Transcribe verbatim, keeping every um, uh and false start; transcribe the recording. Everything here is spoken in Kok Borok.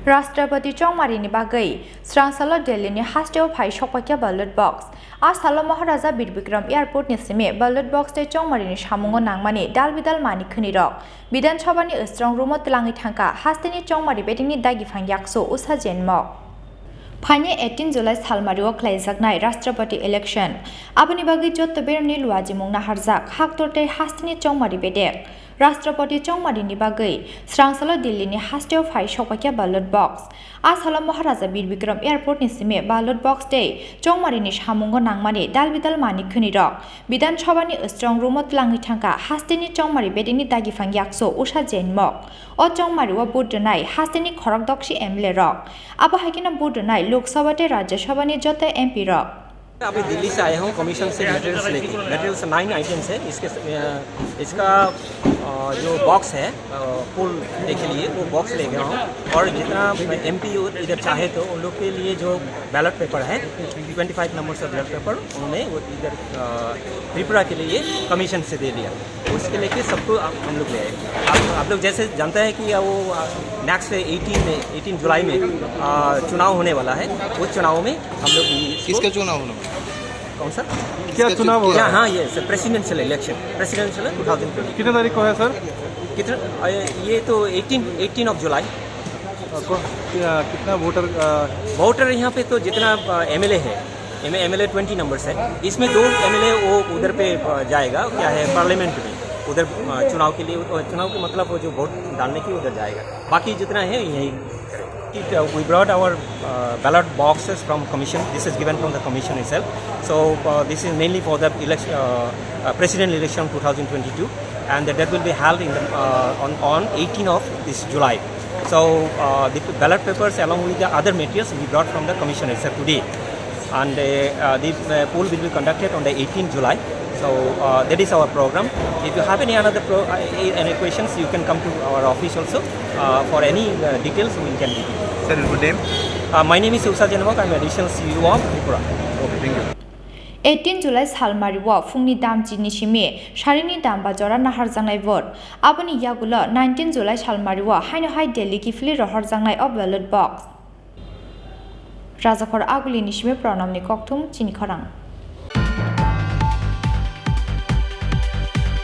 Rashtrapati chongmarini bagwi srangsalo Delhi ni hasteo phai sokpakya ballot box. A salo Maharaja Bir Bikram Airport ni simi ballot box tei chongmarini samungo nangmani dalbidal manwi khwnirok Bidhan Sabha ni strong room o twlangwi thangkha hasteni chongmari bedekni dagi phang yaksu Usha Jain mok. Phaini eighteen July salmario khlaijaknai Rashtrapati election. Aboni bagwi jotto beremni luajimung naharjak haktor tei hasteni chongmari bedek. Rashtrapati chongmarini bagwi srangsalo Delhi ni hasteo phai sokpakya ballot box. A salo Maharaja Bir Bikram Airport ni simi ballot box tei chongmarini samungo nangmani dalbidal manwi khwnirok Bidhan Sabha ni strong room o twlangwi thangkha hasteni chongmari bedekni dagi phang yaksu Usha Jain mok. O chongmario vote rwnai hasteni khorok doksi M L A rok. Abo hai kheno vote rwnai Lok Sabha tei Rajya Sabha ni joto M P rok. अभी दिल्ली से आया हूँ कमीशन से मटेरियल्स लेके। Materials nine items है। इसके अ, इसका अ, जो बॉक्स है, अ, पुल के लिए वो बॉक्स ले गया हूँ। और जितना एमपी इधर चाहे तो उन लोग के लिए जो बैलेट पेपर है, ट्वेंटी फ़ाइव नंबर से बैलेट पेपर उन्होंने वो इधर अ, त्रिपुरा के लिए कमीशन से दे दिया। उसके लेके सबको आप, हम लोग ले आए। आप, आप लोग जैसे जानते हैं कि वो नेक्स्ट एटीन में, एटीन जुलाई में अ, चुनाव होने वाला है। उस चुनाव में हम लोग इसको किसका चुनाव होने वाला है? कौन सा? क्या चुनाव हो रहा है? हाँ, ये presidential election, presidential two thousand twenty. कितने तारीख को है सर? कितना? अ, ये तो एटीन, एटीन ऑफ जुलाई। आपको क्या, कितना वोटर, अ, वोटर यहाँ पे तो जितना एमएलए है, एमएलए ट्वेंटी नंबर्स है, इसमें दो एमएलए वो उधर पे अ, जाएगा, क्या है, पार्लियामेंट में उधर अ, चुनाव के लिए, अ, चुनाव के मतलब वो जो वोट डालने की उधर जाएगा, बाकी जितना है यहीं करेंगे। It, uh, we brought our uh, ballot boxes from commission. This is given from the commission itself. So uh, this is mainly for the election, uh, uh, president election two thousand twenty-two, and that will be held in the, uh, on on eighteen of this July. So uh, the ballot papers along with the other materials we brought from the commission itself today, and uh, uh, the uh, poll will be conducted on the eighteenth July. So uh, that is our program. If you have any another pro- uh, any questions, you can come to our office also. Uh, for any uh, details, we can give you. Sir, your good name? Uh, my name is Usha Jain Mok. I'm additional C E O of Tripura. Okay, thank you. Eighteen July salmario phungni dam chini simi sarini dam ba jora naharjaknai vote. Aboni yagulo nineteen July salmario haino hai Delhi kiphilwi rohorjaknai o ballot box. Rajakhor Aguli ni simi Pranamni kokthum chini khorang.